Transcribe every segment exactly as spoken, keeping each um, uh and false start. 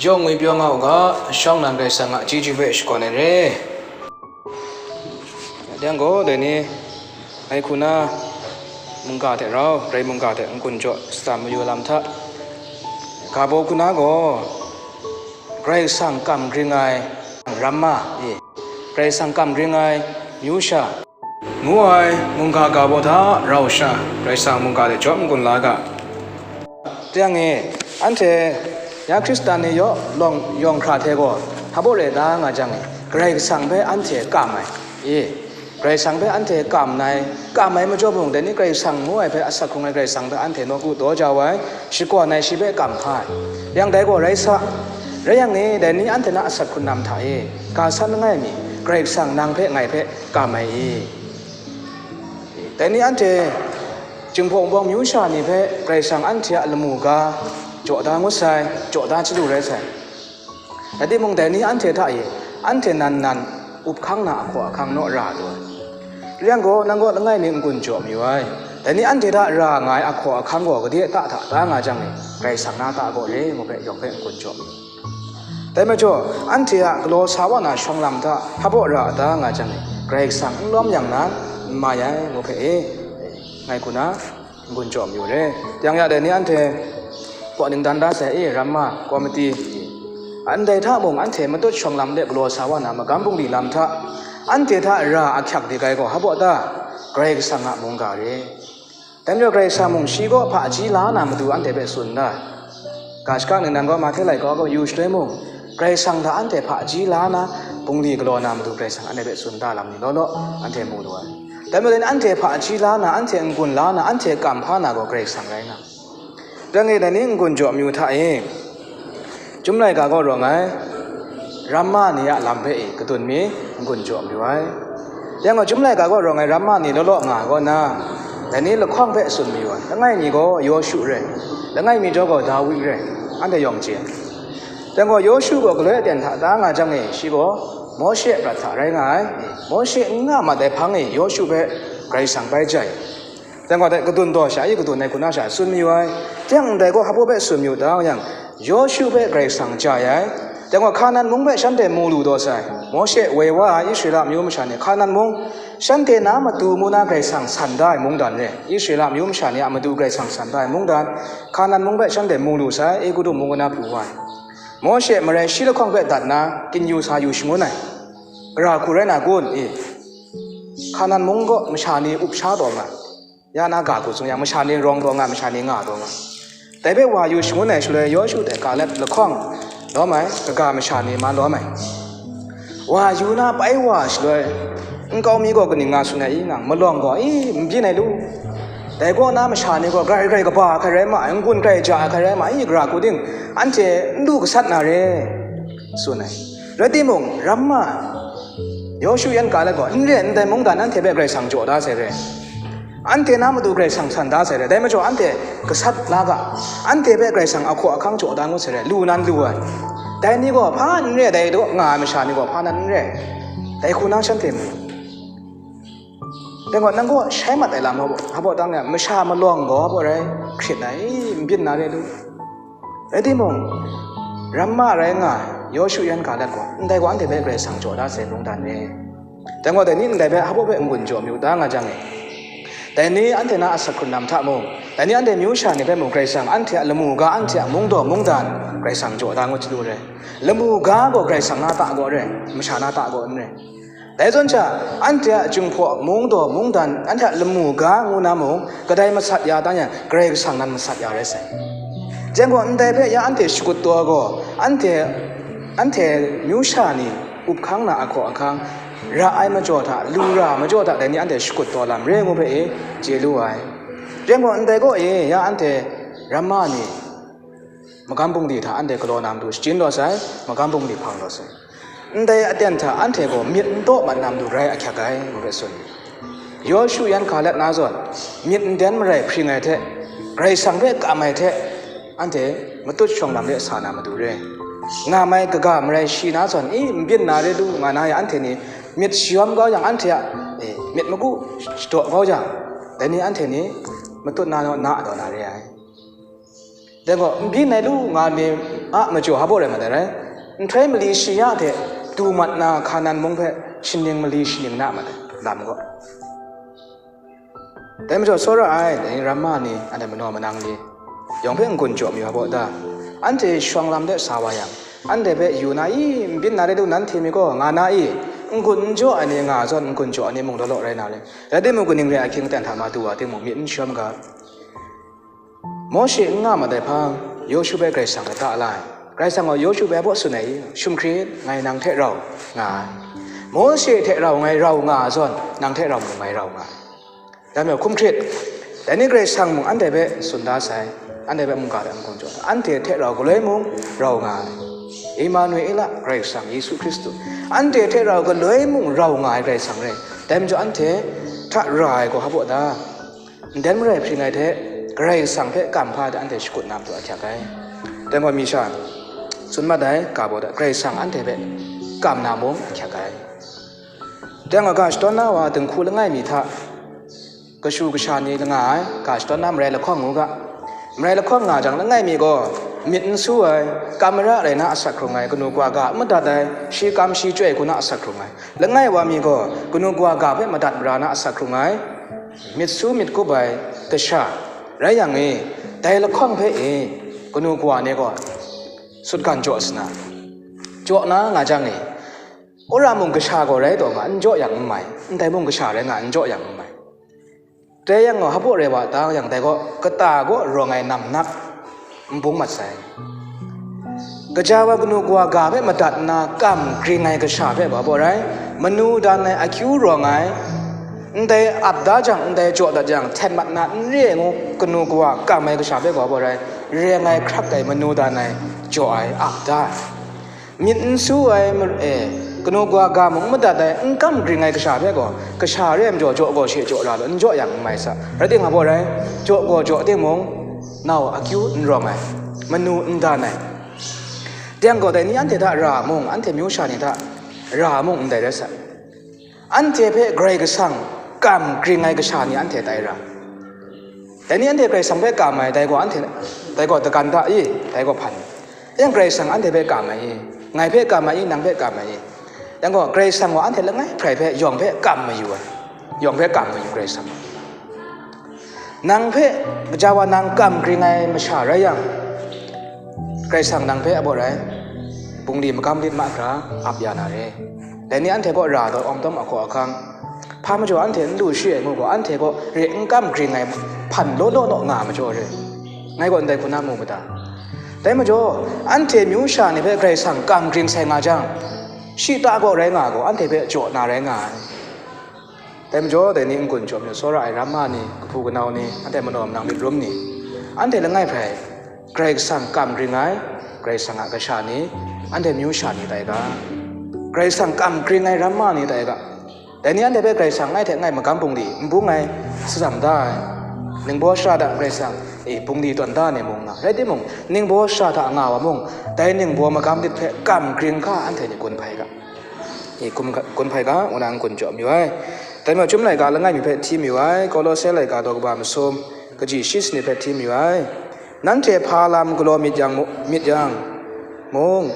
Yawng ngwi pyaw nga u ga, shawng nnan Karai Kasang a chyeju hpe shakawn ai re. Yang gaw, dai ni, ngai hku na mungga hte rau, Karai mungga hte n-gun jaw shadam mayu lam hta, ga baw hku na gaw, Karai Kasang kam gring ai ramma e, Karai Kasang kam gring ai myu sha, ngu ai mungga ga baw hta rau sha, Karai Kasang mungga hte jawm n-gun la ga. Teng e, anhte ya Hkristan ni yaw lawng yawng hkra hte gaw, hpa baw rai da nga jang e, Karai Kasang hpe anhte kam ai, e, Karai Kasang hpe anhte kam ai, kam ai majaw mung, dai ni Karai Kasang ngu ai hpe asak hkrung ai Karai Kasang hpe anhte nawku daw jau ai, shakawn ai shi hpe kam hpa ai. Yang dai gaw rai sa, rai yang e, dai ni anhte na asak hkrung lam hta e, ga san langai mi, Karai Kasang nang hpe ngai hpe kam ai i? Dai ni anhte Jinghpaw Wunpawng myu sha ni hpe Karai Kasang anhte a lamu ga jaw da ngut sai, jaw da chyalu rai sai. Rai timung, dai ni anhte hta e, anhte nan nan up hkang na ahkaw ahkang naw ra lu ai. Rai yang gaw, nang gaw langai mi n-gun jaw mayu ai. Dai ni anhte hta ra nga ai ahkaw ahkang gaw gade a ta hta da nga jang e, Karai Kasang na ta gaw re ngu hpe yawng hpe n-gun jaw mayu. Dai majaw, anhte a galaw sa wa na shawng lam hta hpa baw ra da nga jang e, Karai Kasang n lawm yang nan, n mai ai ngu hpe e, ngai hku na n-gun jaw mayu re. Yang ya dai ni anhte kaw ningdan da sai e, ramma, komiti, ndai hta mung anhte matut shawng lam de galaw sa wa na magam bungli lam hta, anhte hta ra ahkyak dik ai gaw hpa baw ta? Karai Kasang a mungga re. Dai majaw Karai Kasang mung shi gaw hpaji la na matu anhte hpe tsun da ai. Ga shaka ningnan gaw Mahte laika gaw yu shaloi mung, Karai Kasang hta anhte hpaji la na, bungli galaw na matu Karai Kasang anhte hpe tsun da lam ni law law, anhte mu lu ai. Dai majaw anhte hpaji la na, anhte n-gun la na, anhte kam hpa na gaw Karai Kasang rai nga. Dang e dai ni n-gun jaw mayu hta e, Chyum laika gaw rawng ai ramma ni a lam hpe e kadun mi n-gun jaw mayu ai. Yang gaw, Chyum laika gaw rawng ai ramma ni law law nga ai kaw na, dai ni lahkawng hpe tsun mayu ai. Langai mi gaw Yawshu rai, langai mi jaw gaw Dawi rai, anhte yawng chye ai. Yang gaw, Yawshu gaw galoi aten hta da nga jang e, shi gaw Mawshe a prat hta rai nga ai. Mawshe n nga mat ai hpang e Yawshu hpe Karai Kasang bai jai. Dai gaw, dai kadun daw sha i, kadun ai hku na sha tsun mayu ai. Teng ndai gaw, hpa baw hpe tsun mayu ta yang, Yawshu hpe Karai Kasang jai ai. Dai gaw, Hkanan mung hpe shanhte mu lu daw sai. Mawshe woi wa ai Israela amyu masha ni Hkanan mung, shanhte na matu mu na Karai Kasang san da ai mungdan re. Israela amyu masha ni a matu Karai Kasang san da ai mungdan, Hkanan mung hpe shanhte mu lu sai, Egutu mung kaw na pru wa ai. Mawshe marai shi lahkawng hpe dat nna, kyin yu sa yu shangun ai. Gara hku rai na kun? E, Hkanan mung kaw masha ni up sha taw nga, ya na ga hku tsun yang, masha ni rawng taw nga, masha ni nga taw nga. Dai hpe wa yu shangun ai shaloi, Yawshu hte Kalep lahkawng lawm ai, kaga masha ni ma lawm ai. Wa yu na pai wa shaloi, nkau mi gaw kaning nga tsun ai i nang, malawng gaw, i, n byin ai lu. Dai kaw na masha ni gaw, grai grai kaba hkai rai ma ai, n-gun grai ja ai hkai rai ma ai, i, gara hku ting, anhte n lu gasat na re, tsun ai. Rai timung, ramma, Yawshu yan Kalep gaw, n re, ndai mungdan anhte hpe Karai Kasang jaw da sai re. Anhte na matu Karai Kasang san da sai re. Dai majaw, anhte gasat la ga, anhte hpe Karai Kasang ahkaw ahkang jaw da ngut sai re. Lu nan lu ai. Dai ni gaw hpa n re, dai daw nga ai masha ni gaw hpa nan n re. Dai hku na shanhte mu. Dai gaw, nang gaw shai mat ai lam hpa baw, hpa baw tang ya, masha malawng gaw hpa baw rai hkrit na i, n byin na re lu. Rai timung, ramma rai nga ai Yawshu yan Kalep gaw, ndai gaw anhte hpe Karai Kasang jaw da sai mungdan re. Dai gaw, dai ni ndai hpe hpa baw hpe n-gun jaw mayu ta nga jang e, dai ni anhte na asak hkrun lam hta mung, dai ni anhte myu sha ni hpe mung, Karai Kasang anhte a lamu ga, anhte a mungdaw mungdan Karai Kasang jaw da ngut chyalu re. Lamu ga gaw Karai Kasang na ta gaw re, masha na ta gaw n re. Dai zawn sha, anhte a Jinghpaw mungdaw mungdan, anhte a lamu ga ngu na mung, kadai masat ya tang yang, Karai Kasang nan masat ya rai sai. Jen gaw, ndai hpe ya anhte shakut taw gaw, anhte, anhte myu sha ni up hkang na ahkaw ahkang, ra ai majaw hta, lu ra majaw hta, dai ni anhte shakut taw lam re ngu hpe e chye lu ai. Jen gaw, ndai kaw e ya anhte ramma ni magam bungli hta anhte galaw na matu shachyen taw sai, magam bungli hpang taw sai. Ndai aten hta anhte gaw myit n taw mat na matu rai ahkyak ai, ngu hpe tsun. Yawshu yan Kalep na zawn, myit nden marai hpring ai hte, Karai Kasang hpe kam ai hte, anhte matut shawng lam de sa na matu re. Nga mai kaga marai shi na zawn, i, n byin na re du, nga na ya anhte ni myit shayawm kau yang, anhte a, e, myit magu shadaw kau yang, dai ni anhte ni matut na naw na taw na re ai. Dai gaw, n byin ai lu nga ni a majaw hpa baw rai mat ai rai. Nhtoi mali shi ya hte du mat na Hkanan mung hpe shaning mali shaning na mat ai lam gaw. Dai majaw, tsawra ai, dai ni ramma ni, anhte manaw manang ni, yawng hpe n-gun jaw mayu hpa baw ta? Anhte shawng lam de sa wa yang, anhte hpe yu na i, n byin na rai lu, nanhte mi gaw nga na i, n-gun n jaw ai ni nga zawn, n-gun jaw ai ni mung law law rai na rai. Rai timung, kaning re ai hkying ten hta ma du wa timung, myit n shawm ga. Mawshe n nga mat ai hpang, Yawshu hpe Karai Kasang lata la ai. Karai Kasang gaw Yawshu hpe baw tsun ai, "Shum hkrit, ngai nang hte rau nga ai. Mawshe hte rau ngai rau nga ai zawn, nang hte rau mung ngai rau nga ai. Dai majaw, hkum hkrit, dai ni Karai Kasang mung anhte hpe tsun da sai, anhte hpe mungga hte n-gun jaw, anhte hte rau galoi mung rau nga ai. Emanuela, Karai Kasang, Yesu Hkristu, anhte hte rau galoi mung rau nga ai Karai Kasang rai. Dai majaw, anhte hta ra ai gaw hpa baw ta? Nden marai hpring ai hte, Karai Kasang hpe kam hpa hte anhte shakut na matu ahkyak ai." Dai gaw, mi sha tsun mat ai ga baw ta, Karai Kasang anhte hpe kam na mung ahkyak ai. Dai gaw, ga shadawn na wa dinghku langai mi hta kashu kasha ni nga ai, ga shadawn na marai lahkawng ngu ga. Marai lahkawng nga jang, langai mi gaw myit n su ai, kam mara rai na asak hkrung ai, kanu kawa ga n madat ai, shi kam shi chyoi hku na asak hkrung ai. Langai wa mi gaw kanu kawa ga hpe madat mara na asak hkrung ai, myit su myit kup ai kasha rai yang e, dai lahkawng hpe e, kanu kawa ni gaw sutgan jaw sa na, jaw na nga jang e, wora mung kasha gaw rai taw nga, n jaw yang n mai, ndai mung kasha rai nga, n jaw yang n mai. Dai yang gaw, hpa baw rai wa ta yang, dai gaw kata kaw rawng ai namnak n bung mat sai. Gaja wa kanu kawa ga hpe madat nna kam gring ai kasha hpe gaw hpa baw rai, manu dan ai akyu rawng ai, ndai ap da jang, ndai jaw dat jang, hten mat na n re ai ngu kanu kawa kam ai kasha hpe gaw hpa baw rai, reng ai hkrak ai, manu dan ai, jaw ai, ap da ai. Myit n su ai, ma-, e, kanu kawa ga mung n madat ai, n kam gring ai kasha hpe gaw, kasha re ai majaw, jaw gaw she jaw ra law, n jaw yang n mai sa. Rai timung, hpa baw rai, jaw gaw jaw timung, nau akyu n rawng ai, manu n dan ai. Dai yang gaw, dai ni anhte hta ra mung, anhte myu sha ni hta ra mung, ndai rai sa. Anhte hpe Karai Kasang kam gring ai kasha ni anhte tai ra. Dai ni anhte Karai Kasang hpe kam ai, dai gaw anhte, dai gaw dagan da i, dai gaw hpan. Yang Karai Kasang anhte hpe kam ai i, ngai hpe kam ai i, nang hpe kam ai i. Yang gaw, Karai Kasang gaw anhte langai hprai hpe yawng hpe kam mayu ai. Yawng hpe kam mayu Karai Kasang. Nang hpe gaja wa nang kam gring ai masha rai yang, Karai Kasang nang hpe a baw rai, bungli magam lit mahkra ap ya na re. Dai ni anhte kaw ra taw, awng tawm ahkaw ahkang, hpa majaw anhte n lu shi ai ngu gaw, anhte kaw re n kam gring ai hpan law law law nga ai majaw re. Ngai gaw ndai hku na mu mada. Dai majaw, anhte myu sha ni hpe Karai Kasang kam gring sai nga jang, shi ta gaw rai nga gaw, anhte hpe jaw na rai nga ai. Dai majaw, dai ni n-gun jaw mayu tsawra ai ramma ni, kahpu kanau ni, anhte manaw manang myit rum ni, anhte langai hprai Karai Kasang kam gring ai, Karai Kasang a kasha ni, anhte myu sha ni tai ga, Karai Kasang kam gring ai ramma ni tai ga. Dai ni anhte hpe Karai Kasang ngai hte ngai magam bungli n bung ai, shatsam da ai, ningbaw shara da Karai Kasang e bungli tawn da ai ni mung nga, rai timung, ningbaw shara hta nga wa mung, dai ningbaw magam lit hpe kam gring hka anhte ni gun hpai ga. E, gun hka-, gun hpai ga, ngu na n-gun jaw mayu ai. Dai majaw, Chyum laika langai mi hpe hti mayu ai, Kolose laika daw kaba masum, kaji shi sanit hpe hti mayu ai. Nanhte hpa lam galaw myit yang mu-, myit yang mung,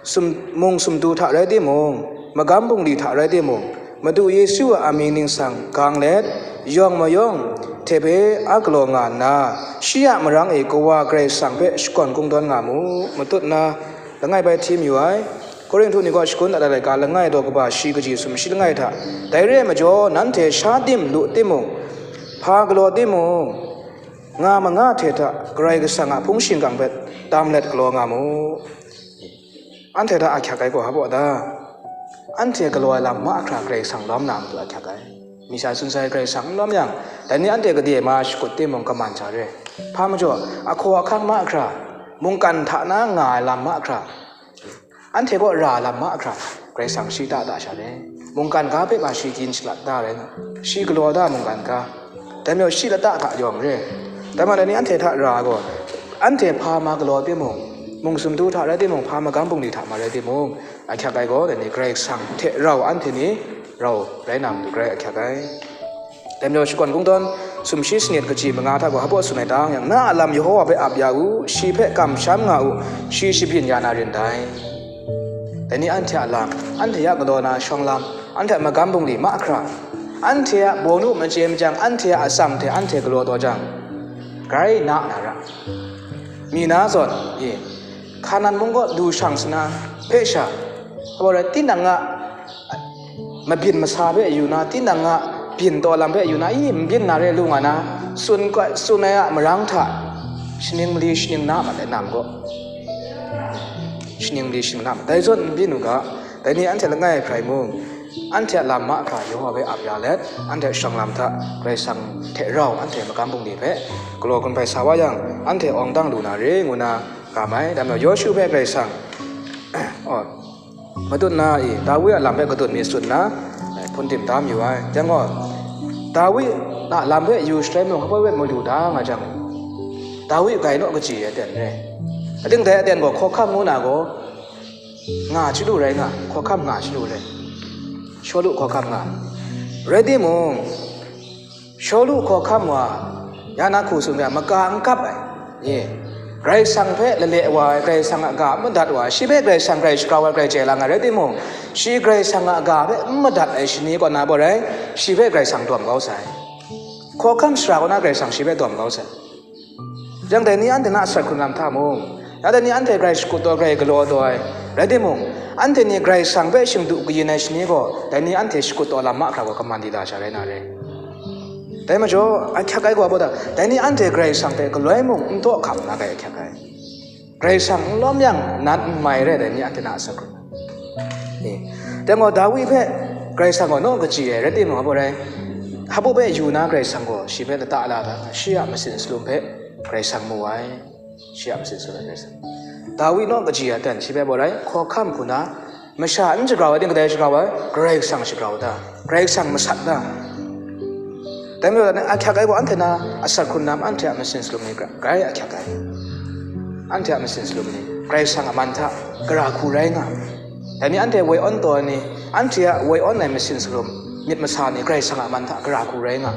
sum-, mung sumtu hta rai timung, magam bungli hta rai timung, Madu Yesu a amying ningsang gang let, yawng mayawng hte hpe a galaw nga nna, shi a marang e Kawa Karai Kasang hpe shakawn kungdawn nga mu, matut nna, langai bai hti mayu ai. Korinhtu ni kaw shagun dat ai laika langai daw kaba shi kaji sumshi langai hta, dai re ai majaw, nanhte sha tim lu timung, hpa galaw timung, nga manga hte hta Karai Kasang a hpung shingkang hpe tam let galaw nga mu. Anhte hta ahkyak ai gaw hpa baw ta? Anhte galaw ai lam mahkra Karai Kasang lawm na matu ahkyak ai. Misa tsun sai Karai Kasang n lawm yang, dai ni anhte gade ma shakut timung kaman sa re. Hpa majaw, ahkaw ahkang mahkra, mungkan hta na nga ai lam mahkra, anhte kaw ra lam mahkra, Karai Kasang shi ta da sha re. Mungkan ga hpe ma shi gyin shalat da rai nga, shi galaw da mungkan ga. Dai majaw, shi lata hta yawng re. Dai majaw, dai ni anhte hta ra gaw, anhte hpa ma galaw timung, mung sumtu hta rai timung, hpa magam bungli hta ma rai timung, ahkyak ai gaw, dai ni Karai Kasang hte rau anhte ni rau rai na matu grai ahkyak ai. Dai majaw, shakawn kungdawn sumshi sanit kaji manga hta gaw hpaw tsun ai tang yang, na a lam Yehova hpe ap ya u, shi hpe kamsham nga u, shi shabyin ya na rin dai. Dai ni anhte a lam, anhte a galaw na shawng lam, anhte a magam bungli mahkra, anhte a bawnu machye machyang, anhte a atsam hte anhte galaw taw jang, grai na na ra. Mi na zawn, e, Hkanan mung gaw du shang sana hpe sha, gaw rai, tinang a mabyin masa hpe yu na, tinang a byin taw lam hpe yu na, i, n byin na re lu nga na, tsun koi, tsun ai a marang hta, shaning mali shaning na mat ai nam gaw, shaning mali shaning na mat, dai zawn n byin u ga, dai ni anhte langai hprai mung, anhte a lam mahkra Yehova hpe ap ya let, anhte shawng lam hta Karai Kasang hte rau anhte magam bungli hpe galaw gun hpai sa wa yang, anhte awng dang lu na re, ngu na ga mai. Dai majaw, Yawshu hpe Karai Kasang, oh, matut na i, Dawi a lam hpe kadun mi tsun na, eh, hpun tim da mayu ai. Yang gaw, Dawi a lam hpe yu shaloi mung, hpa hpe mu lu da nga jang, Dawi grai naw kaji ai aten re. Ating dai aten gaw, hkawhkam ngu na gaw, nga chyalu rai nga, hkawhkam nga chyalu rai. Shawlu hkawhkam nga. Rai timung, Shawlu hkawhkam wa, ya na hku tsun ga, maka n kap ai. Ye. Karai Kasang hpe lale wa ai, Karai Kasang a ga n madat wa ai, shi hpe Karai Kasang grai shagrau ai, grai chye lang ai rai timung, shi Karai Kasang a ga hpe n madat ai shani kaw na baw rai, shi hpe Karai Kasang dawm kau sai. Hkawhkam sara kaw na Karai Kasang shi hpe dawm kau sai. Yang dai ni anhte na a sat hkrung lam hta mung, ya dai ni anhte grai shakut taw, grai galaw taw ai, rai timung, anhte ni Karai Kasang hpe shingdu kayin ai shani gaw, dai ni anhte shakut taw lam mahkra gaw kaman di la sha rai na re. Dai majaw, ahkyak ai gaw, dai ni anhte Karai Kasang hpe galoi mung n taw hkam na gai ahkyak ai. Karai Kasang n lawm yang, nan n mai rai, dai ni anhte na a sat hkrung. E, dai gaw, Dawi hpe Karai Kasang gaw naw kaji ai, rai timung, hpa rai, hpa hpe yu na Karai Kasang gaw shi hpe lata la da, shi a masin salum hpe Karai Kasang mu ai, shi a masin salum hpe Karai Kasang. Dawi naw kaji ai aten shi hpe baw rai, hkawhkam hku na, masha n shagrau ai, ting kadai shagrau ai, Karai Kasang shagrau da, Karai Kasang masat da. Dai majaw, ahkyak ai gaw, anhte na a sat hkrung lam, anhte a masin salum ni gra-, grai ahkyak ai. Anhte a masin salum ni, Karai Kasang a man hta gara hku rai nga. Dai ni anhte woi awn taw ai ni, anhte a woi awn ai masin salum, myit masa ni, Karai Kasang a man hta gara hku rai nga.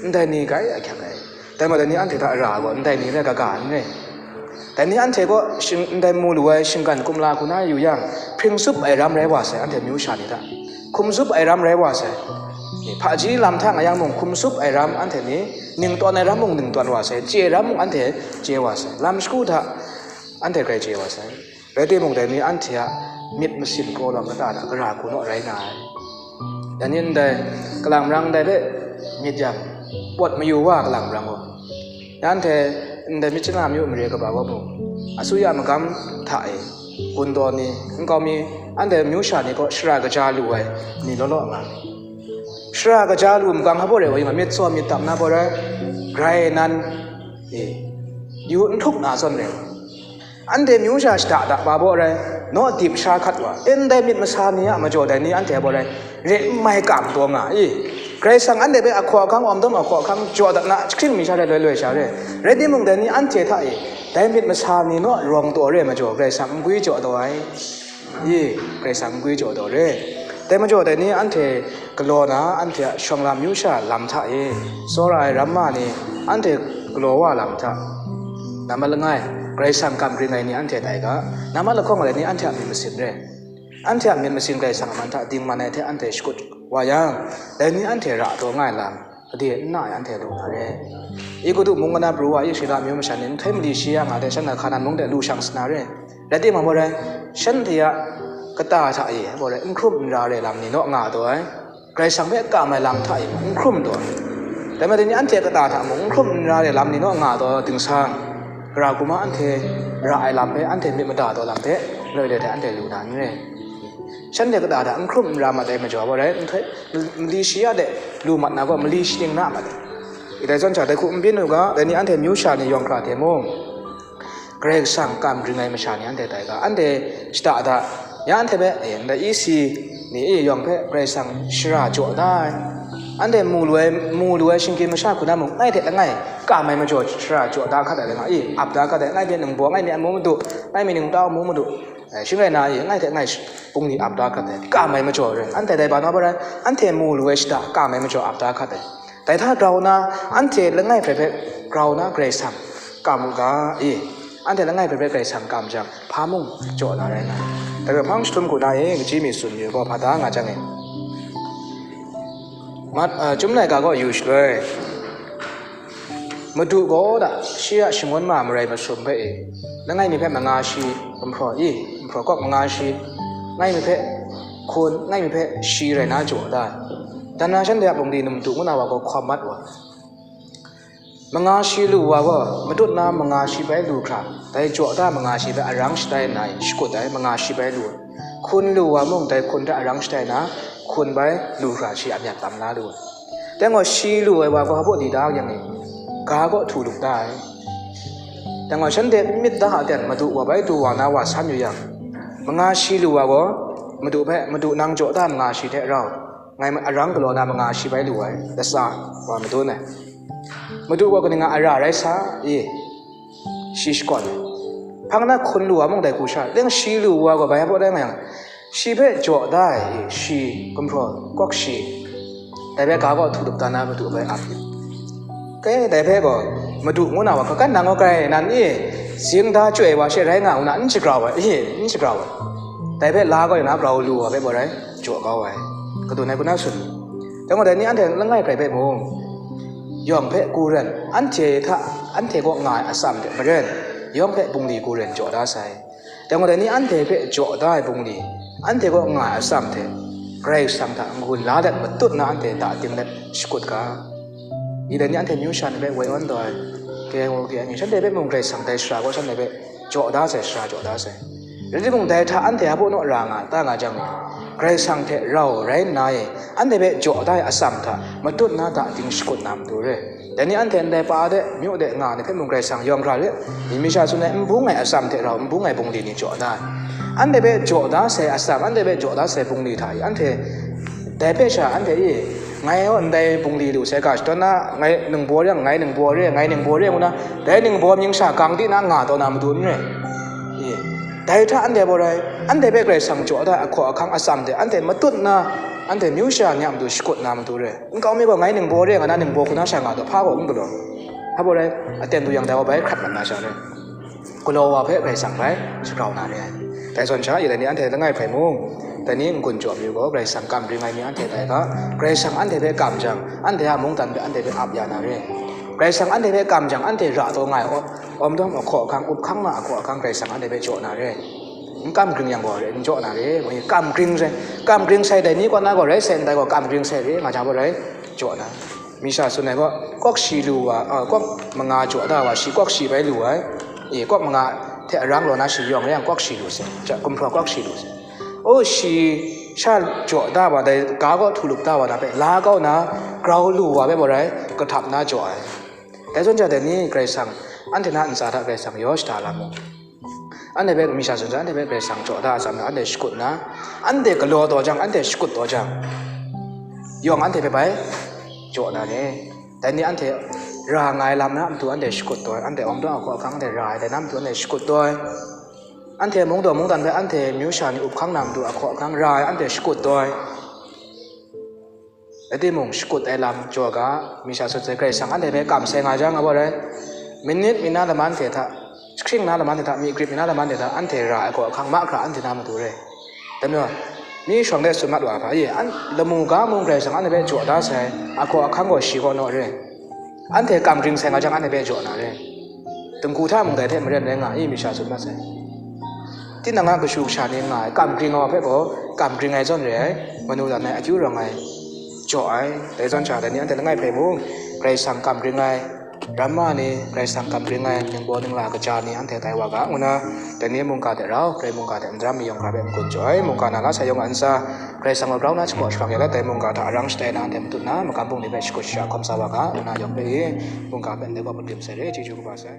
Ndai ni grai ahkyak ai. Dai majaw, dai ni anhte hta ra gaw, ndai ni rai ga ga n rai. Dai ni anhte gaw shing-, ndai mu lu ai shinggan kumla hku na yu yang, hpring tsup ai ram rai wa sai, anhte myu sha ni hta. Hkum tsup ai ram rai wa sai. Hpaji lam hta nga yang mung, hkum tsup ai ram anhte ni, ning tawn ai ram mung ning tawn wa sai, chye ai ram mung anhte chye wa sai. Lam shagu hta anhte grai chye wa sai. Rai timung, dai ni anhte a myit masin kraw lawm kata hta gara hku naw rai nga ai. Dai ni ndai kalang marang ndai hpe myit yang, pawt mayu wa kalang marang gaw, ya anhte ndai myit chana myu mare kaba gaw mung, asuya magam hta e, gun taw ni, nkau mi, anhte myu sha ni gaw shara kaja lu ai ni law law nga. Shara kaja lu makang hpa baw rai wa, myit tsaw myit dap na baw rai, grai nan, e, yu n hkrup na zawn rai. Anhte myu sha shada da ba baw rai, naw dip sha hkat wa, ndai myit masa ni a majaw dai ni anhte baw rai, re n mai kam taw nga i. Karai Kasang anhte hpe ahkaw ahkang, awm dawm ahkaw ahkang jaw dat na, jahkring mi sha rai, loi loi sha rai. Rai timung, dai ni anhte hta e, dai myit masa ni naw rawng taw re ai majaw, Karai Kasang n gwi jaw taw ai. I, Karai Kasang n gwi jaw taw re. Dai majaw, dai ni anhte galaw na, anhte a shawng lam myu sha lam hta e, tsawra ai ramma ni anhte galaw wa lam hta, nambat langai, Karai Kasang kam ring ai ni anhte tai ga, nambat lahkawng ai ni anhte a myit masin re. Anhte a myit masin Karai Kasang a man hta dingman ai hte anhte shakut wa yang, dai ni anhte ra taw nga ai lam, gade n na ai anhte lu na re. Egutu mung kana pru wa, Israela amyu masha ni nhtoi mali shi ya nga ai hte, shanhte Hkanan mung de lu shang sa na re. Rai timung, baw rai, shanhte a kata hta e, baw rai, n hkrum n ra re lam ni naw nga taw ai. Karai Kasang hpe kam ai lam hta e mung n hkrum taw ai. Dai majaw, dai ni anhte kata hta mung n hkrum n ra re lam ni naw nga taw, ting sang, gara hku ma anhte ra ai lam hpe, anhte myit mada taw lam hpe, loi loi hte anhte lu na n re. Shanhte kata hta n hkrum n ra mat ai majaw, baw rai, nhtoi, mali shi ya de lu mat na gaw, mali shi ning na mat ai. Dai zawn sha, dai hku n byin u ga, dai ni anhte myu sha ni yawng hkra hte mung, Karai Kasang kam ring ai masha ni anhte tai ga, anhte shada da, ya anhte hpe, e, ndai isi ni e yawng hpe Karai Kasang shara jaw da ai. Anhte mu lu ai, mu lu ai shinggyim masha hku na mung, ngai hte langai kam ai majaw shara jaw da hkat ai, langai, i, ap da hkat ai, ngai hte ningbaw, ngai mi amu madu, ngai mi ningtau amu madu, e, shing rai na, i, ngai hte ngai sh-, bungli ap da hkat ai, kam ai majaw rai. Anhte dai ba na baw rai, anhte mu lu ai shada kam ai majaw ap da hkat ai. Dai hta grau na, anhte langai hpe hpe grau na Karai Kasang kam u ga, e, anhte langai hpe hpe Karai Kasang kam jang, hpa mung jaw na rai nga ai. Dai hpe hpang jahtum hku na e, kaji mi tsun yu gaw, hpa da nga jang e. Mat, uh, Chyum laika gaw yu shaloi, Madu gaw da, shi a shangun ma marai masum hpe e, langai mi hpe manga shi, gumhpraw i, gumhpraw kawk manga shi, langai mi hpe hkun, langai mi hpe shi rai na jaw da ai. Dan na shanhte a bungli numtu ngu na wa gaw hkawm mat wa. Manga shi lu wa gaw, matut na manga shi bai lu hkra, dai jaw da manga shi bai arang shatai nna shakut ai manga shi bai lu ai. Hkun lu wa mung, dai hkun hta arang shatai na, hkun bai lu hkra shi a myat tam la lu ai. Dai gaw shi lu ai wa gaw, hpa baw di da yang e, ga gaw htu lup da ai. Dai gaw shanhte myit da a ten, madu wa bai du wa na wa san yu yang, manga shi lu wa gaw, madu hpe, madu nang jaw da manga shi hte rau, ngai arang galaw na manga shi bai lu ai, latsa wa madun ai. Madu gaw kaning a ara rai sa, i, shi shakawn ai. Hpang na hkun lu wa mung dai hku sha, leng shi lu wa gaw bai hpa rai nga yang, shi hpe jaw da ai, i, shi, gumhpraw, kawk shi, dai hpe ga gaw htu lup da na madu bai ap yu. Ke, dai hpe gaw, madu ngu na wa, kakan nang gaw grai nan, i, zing da chyoi wa she rai nga ngu na, n shagrau ai, i, n shagrau ai. Dai hpe la gaw, na brau lu wa hpe gaw rai, jaw kau ai. Kadun ai kun a sun. Dai gaw, dai ni anhte langai hkrai hpe mung, yawng hpe ku ren, anhte hta, anhte kaw nga ai atsam hte maren, yawng hpe bungli ku ren jaw da sai. Dai gaw, dai ni anhte hpe jaw da ai bungli, anhte kaw nga ai atsam hte, Karai Kasang hta n-gun la let matut na anhte da ting let shakut ga. I dai ni anhte myu sha ni hpe woi awn taw ai, keng u keng i, shanhte hpe mung Karai Kasang dai sara gaw shanhte hpe jaw da sai, sara jaw da sai. Rai timung, dai hta anhte hpa naw ra nga, ta nga jang, Karai Kasang hte rau rai nna e, anhte hpe jaw da ai atsam hta matut na da ting shakut na matu re. Dai ni anhte ndai pa de, myu de nga ni hpe mung Karai Kasang yawng hkra re, mi mi sha tsun ai n bung ai atsam hte rau n bung ai bungli ni jaw da ai. Anhte hpe jaw da sai atsam, anhte hpe jaw da sai bungli hta i, anhte dai hpe sha, anhte i, ngai gaw ndai bungli lu sai ga, shadawn na, ngai ningbaw re, ngai ningbaw re, ngai ningbaw re ngu na, dai ningbaw mying sha gang di na nga taw na matu n re. I, dai hta anhte baw rai, anhte hpe Karai Kasang jaw da ai ahkaw ahkang atsam hte anhte matut na, anhte myu sha ni a matu shakut na matu re. Nkau mi gaw, ngai ningbaw re nga na, ningbaw hku na sha nga taw, hpa gaw n galaw. Hpa baw rai, aten du yang dai wa bai hkrat mat na sha re. Galaw wa hpe Karai Kasang bai shagrau na re ai. Dai zawn sha, i dai ni anhte langai hkrai mung, dai ni n-gun jaw mi u gaw, Karai Kasang kam ring ai ni anhte tai ga, Karai Kasang anhte hpe kam jang, anhte a mungdan hpe anhte hpe ap ya na re. Karai Kasang anhte hpe kam jang, anhte ra taw nga ai, awm dawm ahkaw ahkang, up hkang na ahkaw ahkang Karai Kasang anhte hpe jaw na re. N kam gring yang gaw, n jaw na re, kam gring sai, kam gring sai dai ni kaw na gaw, rai sai ndai gaw, kam gring sai re, nga jang gaw rai, jaw na. Mi sha tsun ai gaw, kawk shi lu wa, a, kawk manga jaw da wa, shi kawk shi bai lu ai, e, kawk manga hte arang law na shi yawng rai yang, kawk shi lu sai, ja, gumhpraw kawk shi lu sai. O, shi sha jaw da wa, dai ga gaw htu lup da wa na hpe, la kau na, grau lu wa hpe gaw rai, kahtap na jaw ai. Dai zawn ja dai ni Karai Kasang, anhte na ntsa hta Karai Kasang yaw shada la mu. Anhte hpe mi sha tsun sai, anhte hpe Karai Kasang jaw da atsam hta anhte shakut nna, anhte galaw taw jang, anhte shakut taw jang, yawng anhte hpe bai jaw na ni? Dai ni anhte ra nga ai lam na matu anhte shakut taw ai, anhte awng dawng ahkaw ahkang anhte ra ai, dai na matu anhte shakut taw ai. Anhte mungdaw mungdan hpe anhte myu sha ni up hkang na matu ahkaw ahkang ra ai, anhte shakut taw ai. Rai timung, shakut ai lam jaw ga, mi sha tsun sai, Karai Kasang anhte hpe kam sai nga jang, a baw rai, minit mi na laman hte hta, jahkring na laman hte hta, myi grip mi na laman hte hta, anhte ra ai ahkaw ahkang mahkra anhte na matu re. Dai majaw, mi shawng de tsun mat wa hpa, ye, an, lamu ga mung Karai Kasang anhte hpe jaw da sai, ahkaw ahkang gaw shi kaw naw re. Anhte kam gring sai nga jang, anhte hpe jaw na re. Dingku hta mung dai hte maren rai nga i, mi sha tsun mat sai. Tinang a kashu kasha ni nga ai, kam gring ai hpe gaw, kam gring ai zawn re ai, manu dan ai, akyu rawng ai, jaw ai, dai zawn sha dai ni anhte langai hpe mung, Karai Kasang kam gring ai, ramma ni, Karai Kasang kam gring ai, ningbaw ningla kaja ni anhte tai wa ga, ngu na, dai ni mungga hte rau, Karai mungga hte n daram mi yawng hkra hpe n-gun jaw ai, mungga na la sai yawng a ntsa, Karai Kasang a grau na shapraw sharang ya let, dai mungga hta arang shatai na anhte matut na, magam bungli hpe shakut sha hkawm sa wa ga, ngu na yawng hpe i, mungga hpe ndai gaw magrim sai re, chyeju kaba sai.